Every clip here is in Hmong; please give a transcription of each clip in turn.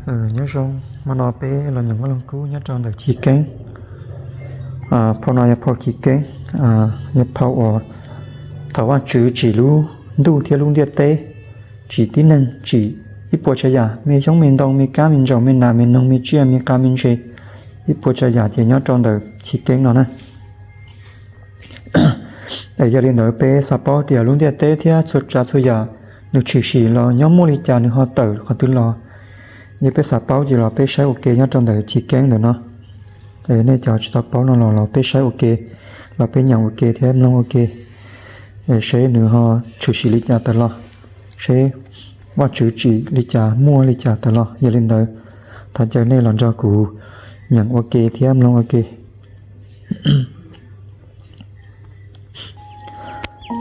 Nyob zoo, hmo no peb los nyeem Vaj Lug Kub nyob rau ntawm Chiv Keeb. Phau no yog phau Chiv Keeb, yog phau uas thaum Vaj Tswv tsim lub ntuj thiab lub ntiaj teb, tsim tib neeg, tsim ib puas tsav yam, me xyoob me ntoo, me kab me ntsaum, me nas me noog, me tsiaj me qas me ntses, ib puas tsav yam ces nyob rau ntawm Chiv Keeb no na. Yog li ntawd peb xav paub tias lub ntiaj teb thiab txhua tsav txhua yam nws tshwm sim los nyob muaj li cas, nws ho tawm qhov twg los, yog peb xav paub ces los peb saib ua ke nyob rau ntawm Chiv Keeb ntawm no. Nej cov tsis tau paub no los los peb saib ua ke, los peb nyeem ua ke thiab mloog ua ke, seb nws ho tshwm sim li cas tawm los, seb Vaj Tswv tsim li cas muaj li cas tawm los. Yog li ntawd, thov caw nej los nrog kuv nyeem ua ke thiab mloog ua ke.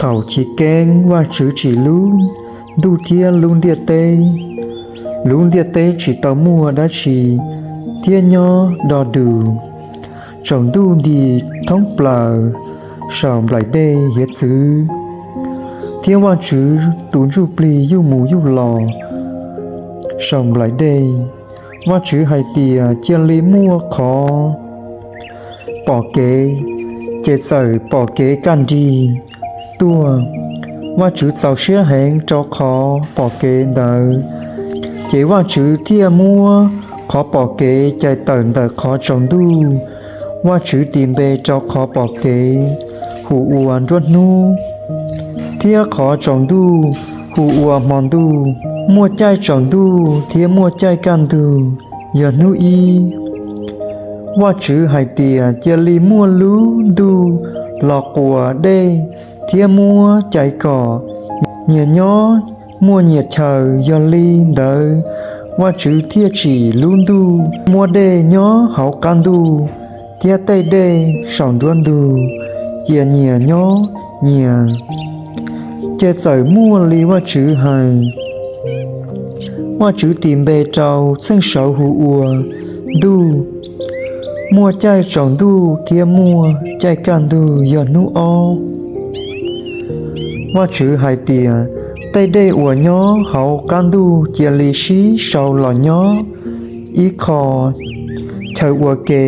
Thaum Chiv Keeb Vaj Tswv tsim lub ntuj thiab lub ntiaj teb, lub ntiaj teb tsis tau muaj dab tsi thiab nyob do dus. Tsaus ntuj nti thoob plaws saum nplaim dej hiav txwv, thiab Vaj Tswv tus ntsuj plig yuj mus yuj los saum nplaim dej. Vaj Tswv hais tias, cia li muaj qhov pom kev, ces txawm pom kev kaj nrig tuaj. Vaj Tswv txaus siab heev rau qhov pom kev ntawd, ces Vaj Tswv thiaj muab qhov pom kev cais tawm ntawm qhov tsaus ntuj. Vaj Tswv tis npe rau qhov pom kev hu ua nruab hnub, thiab qhov tsaus ntuj hu ua hmo ntuj. Muaj caij tsaus ntuj thiab muaj caij kaj ntug, yog hnub ib. Vaj Tswv hais tias, cia li muaj lub ntuj los quas dej thiab muab cais kom nyias nyob muaj nyias chaw. Yog li ntawd, Vaj Tswv thiaj tsim lub ntuj, muab dej nyob hauv qab ntuj thiab tej dej saum nruab ntug, cia nyias nyob nyias. Ces txawm muaj li Vaj Tswv hais. Vaj Tswv tis npe rau txheej saud hu ua ntuj. Muaj caij tsaus ntuj thiab muaj caij kaj ntug, yog hnub ob. Vaj Tswv hais tias, tej dej uas nyob hauv qab ntuj cia li sib sau los nyob ib qho chaw ua ke,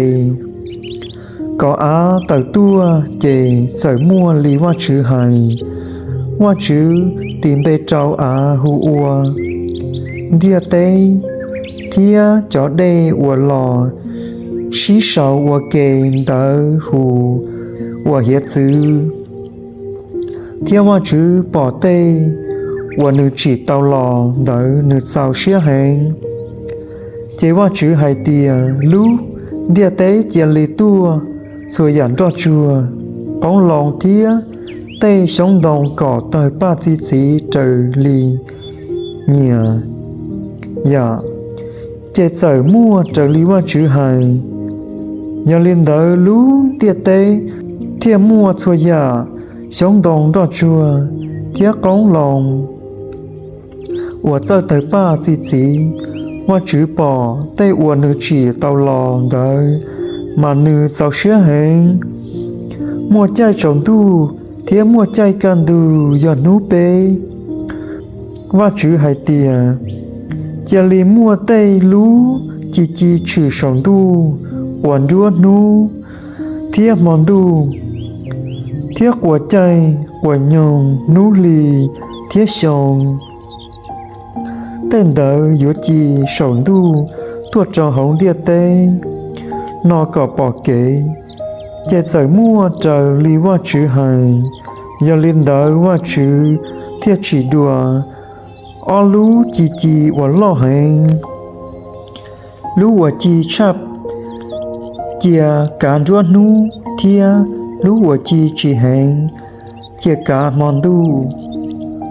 kom av tawm tuaj. Ces txawm muaj li Vaj Tswv hais. Vaj Tswv tis npe rau av hu ua ntiaj teb, thiab cov dej uas los sib sau ua ke ntawd hu ua hiav txwv. Thiab Vaj Tswv pom tej uas nws tsim tau los ntawd nws txaus siab heev. Ces Vaj Tswv hais tias, lub ntiaj teb cia li tuaj txhua yam nroj tsuag, qoob loo thiab tej xyoob ntoo kom tawg paj txi txiv raws li nyias yam. Ces txawm muaj raws li Vaj Tswv hais. Yog li ntawd lub ntiaj teb thiaj muaj txhua yam xyoob ntoo nroj tsuag thiab qoob loo uas txawj tawg paj txi txiv. Vaj Tswv pom tej uas nws tsim tau los ntawd, mas nws txaus siab heev. Muaj caij tsaus ntuj thiab muaj caij kaj ntug, yog hnub peb. Vaj Tswv hais tias, cia li muaj tej lub ci ci tshwm saum ntuj uas nruab hnub thiab hmo ntuj, thiab quas caij quas nyoog, hnub hli thiab xyoo. Tej ntawd yuav ci saum ntuj tuaj rau hauv ntiaj teb no kom pom kev. Ces txawm muaj raws li Vaj Tswv hais. Yog li ntawd Vaj Tswv thiaj tsim dua ob lub ci ci uas loj heev. Lub uas ci tshaj cia kav nruab hnub thiab lub uas ci tsis heev cia kav hmo ntuj.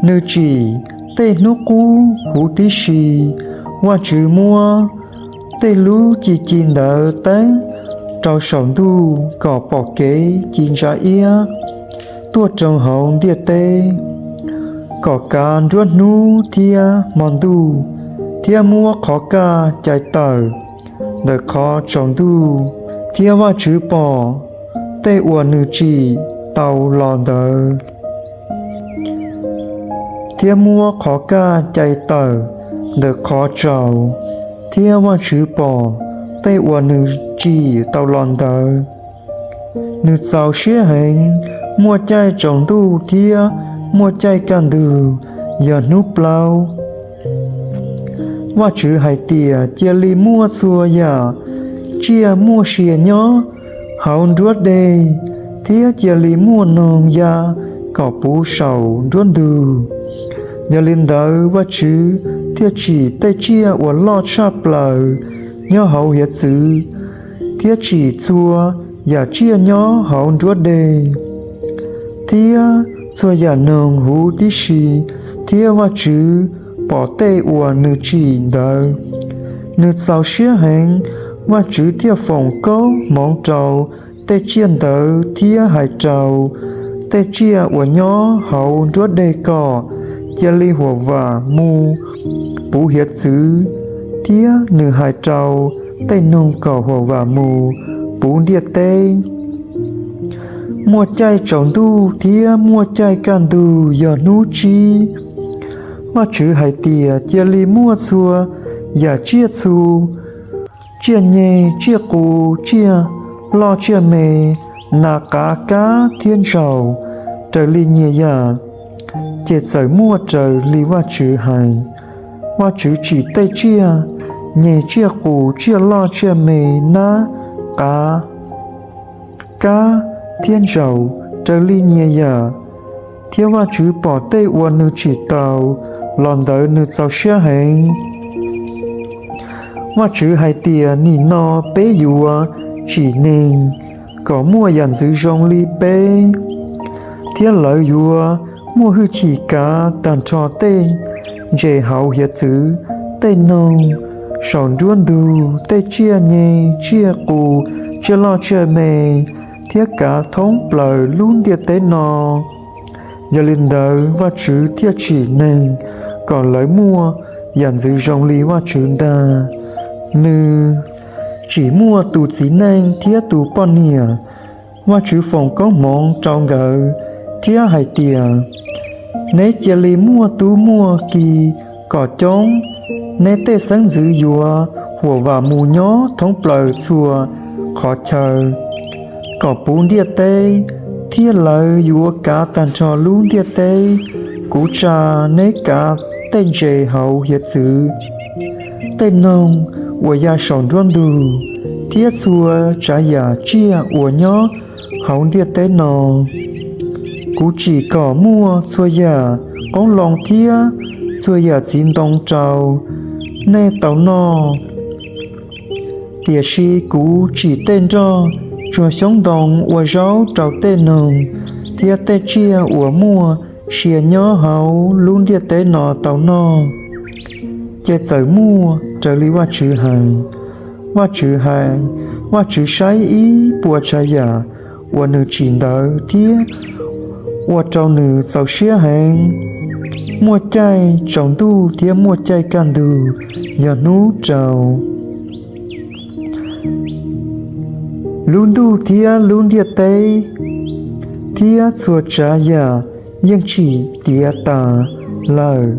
Nws tsim tej hnub qub huv tib si. Vaj Tswv muab tej lub ci ci ntawd teeb rau saum ntuj kom pom kev ci ntsa iab tuaj rau hauv ntiaj teb, kom kav nruab hnub thiab hmo ntuj, thiab muab qhov kaj cais tawm ntawm qhov tsaus ntuj. Thiab Vaj Tswv pom tej uas nws tsim tau los ntawd, thiab muab qhov kaj cais tawm ntawm qhov tsaus thiab Vajtswv pom tej uas nws tsim tau los ntawd. Nws txaus siab heev, muaj caij tsaus ntuj thiab muaj caij kaj ntug, yog hnub plaub. Vajtswv hais tias, Cia li muaj txhua yam tsiaj muaj sia nyob hauv nruab deg, thiab cia li muaj noog ya kom puv saum nruab ntug. Yog li ntawd, Vajtswv thiaj tsim tej tsiaj uas loj tshaj plaws nyob hauv hiav txwv, thiab tsim txhua yam tsiaj nyob hauv nruab deg, thiab txhua yam noog huv tib si. Thiab Vajtswv pom tej uas nws tsim ntawd, nws txaus siab heev. Vajtswv thiaj foom koob hmoov rau tej tsiaj ntawd thiab hais rau tej tsiaj uas nyob hauv nruab deg kom cia li huam vam mus puv hiav txwv, thiab nws hais rau tej noog kom huam vam mus puv ntiaj teb. Muaj caij tsaus ntuj thiab muaj caij kaj ntug, yog hnub tsib. Vajtswv hais tias, Cia li muaj txhua yam tsiaj txhu, tsiaj nyeg, tsiaj qus, tsiaj loj tsiaj me, nas, qav, kab thiab ntsaum, raws li nyias yam. Ces txawm muaj raws li Vajtswv hais. Vajtswv tsim tej tsiaj nyeg, tsiaj qus, tsiaj loj tsiaj me, nab, qav, kab thiab ntsaum raws li nyias yam, thiab Vajtswv pom tej uas nws tsim tau los ntawd, nws txaus siab heev. Vajtswv hais tias, Nim no peb yuav tsim neeg kom muaj yam ntxwv zoo li peb, thiab lawv yuav muaj hwj chim kav tag nrho tej ntses hauv hiav txwv, tej noog saum nruab ntug, tej tsiaj nyeg, tsiaj qus, tsiaj loj tsiaj me, thiab kav thoob plaws lub ntiaj teb no. Yog li ntawd, Vajtswv thiaj tsim neeg kom lawv muaj yam ntxwv zoo li Vajtswv ntag. Nws tsim muaj tus txiv neej thiab tus poj niam. Vajtswv foom koob hmoov rau nkawd thiab hais tias, Neb cia li muaj tub muaj ki kom coob. Neb tej xeeb ntxwv yuav huam vam mus nyob thoob plaws txhua qhov chaw kom puv ntiaj teb, thiab lawv yuav kav tag nrho lub ntiaj teb kuv tsa neb kav tej ntses hauv hiav txwv, tej noog uas ya saum nruab ntug, thiab txhua tsav yam tsiaj uas nyob hauv ntiaj teb no. Kuv tsim kom muaj txhua yam qoob loo thiab txhua yam txiv ntoo rau nej tau noj. Tiam sis kuv tsim tej nroj tsuag xyoob ntoo ua zaub rau tej noog thiab tej tsiaj uas muaj sia nyob hauv lub ntiaj teb no tau noj. Ces txawm muaj raws li Vajtswv hais. Vajtswv hais, Vajtswv saib ib puas tsav yam uas nws tsim ntawd thiab ua rau nws txaus siab heev. Muaj caij tsaus ntuj thiab muaj caij kaj ntug, yog hnub rau. Lub ntuj thiab lub ntiaj teb thiab txhua tsav yam yeej tsim tiav tas lawm.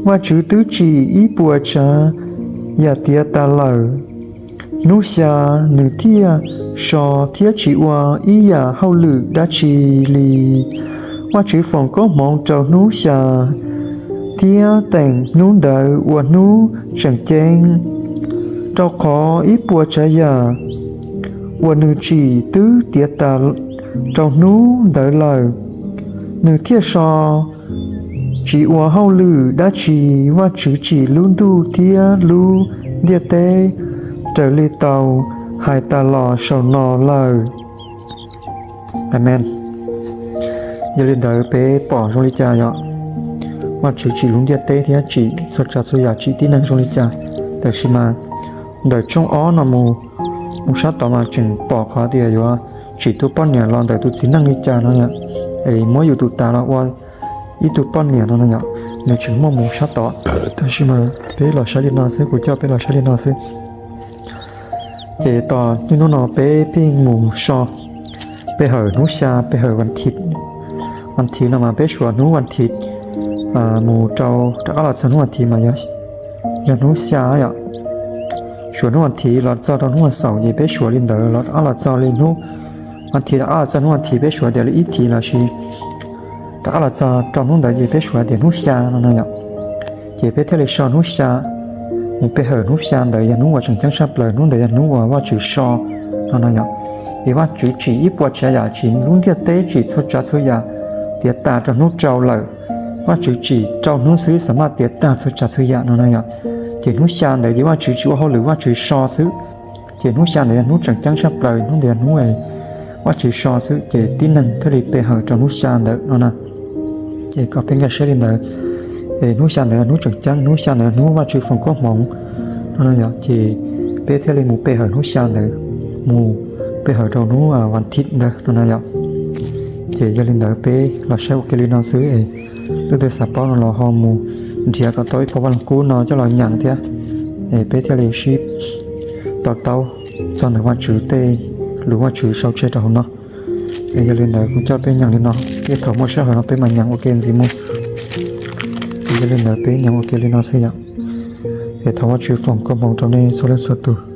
Vajtswv twb tsim ib puas tsav yam tiav tas lawm. Hnub xya nws thiaj so thiab tsis ua ib yam hauj lwm dab tsi li. Vajtswv foom koob hmoov rau hnub xya thiab teem hnub ntawd ua hnub tseem ceeb, rau qhov ib puas tsav yam uas nws tsim twb tiav tas rau hnub ntawd lawm. Nws thiaj so, tsis ua hauj lwm dab tsi. Vajtswv tsim lub ntuj thiab lub ntiaj teb raws li tau hais tas los saum no lawm. Amees. Yog li ntawd peb pom zoo li cas yom? Vajtswv tsim lub ntiaj teb thiab tsim txhua tsav txhua yam, tsim tib neeg zoo li cas, tab sis mas ntawm tshooj ob no mus, mus sab tod mas tseem pom qhov tias yuav tsim tus poj niam los ntawm tus txiv neej li cas no yom. Es muab yus tus tas los ua ib tug poj niam no no yom, nws tseem muaj mus sab tod. Tab sis mas peb los saib li no xwb, kuv coj peb los saib li no xwb. Ces tom niaj hnub no peb pheej mus so, pe hawm hnub xya, pe hawm vas thiv. Vas thiv no mas peb suav hnub vas thiv mus rau rov qab los txog hnub vas thiv mas yog hnub xya yom. suav hnub vas thiv los txog rau hnub vas xaum ces peb suav li ntawd los rov qab los txog li hnub vas thiv rov qab los txog hnub vas thiv peb suav tias li ib thiv los sis rov qab los txog rau hnub ntawd ces peb suav tias hnub xya no no yom. Ces peb thiaj li so hnub xya mus pe hawm hnub xya ntawd yog hnub uas tseem ceeb tshaj plaws, hnub ntawd yog hnub uas Vajtswv so no no yom. Ces Vajtswv tsim ib puas tsav yam, tsim lub ntiaj teb, tsim txhua tsav txhua yam tiav tas rau hnub rau lawm. Vajtswv tsim rau hnub xwb xav maj tiav tas txhua tsav txhua yam no no yom. Ces hnub xya ntawd ces Vajtswv tsis ua hauj lwm, Vajtswv so xwb. Ces hnub xya ntawd yog hnub tseem ceeb tshaj plaws, hnub ntawd yog hnub Vajtswv so xwb, ces tib neeg thiaj li pe hawm rau hnub xya ntawd no na. Es kom peb nkag siab li ntawd, es hnub xya ntawd yog hnub tseem ceeb, hnub xya ntawd yog hnub Vajtswv foom koob hmoov no no yom. Ces peb thiaj li mus pe hawm hnub xya ntawd, mus pe hawm rau hnub vas thiv ntawd no no yom. Ces yog li ntawd peb los saib ua ke li no xwb es leej twg xav paub no los ho mus nrhiav kom tau ib phau Vaj Lug Kub no coj los nyeem thiab, es peb thiaj li sib to taub txog ntawm Vajtswv tej lus Vajtswv sau tseg rau hauv no. Es yog li ntawd kuv coj peb nyeem li no, thiab thaum muaj sij hawm no peb mam nyeem ua ke ntxiv mus. Es yog li ntawd peb nyeem ua ke li no xwb yom. Es thov Vajtswv foom koob hmoov rau nej txhua leej txhua tus.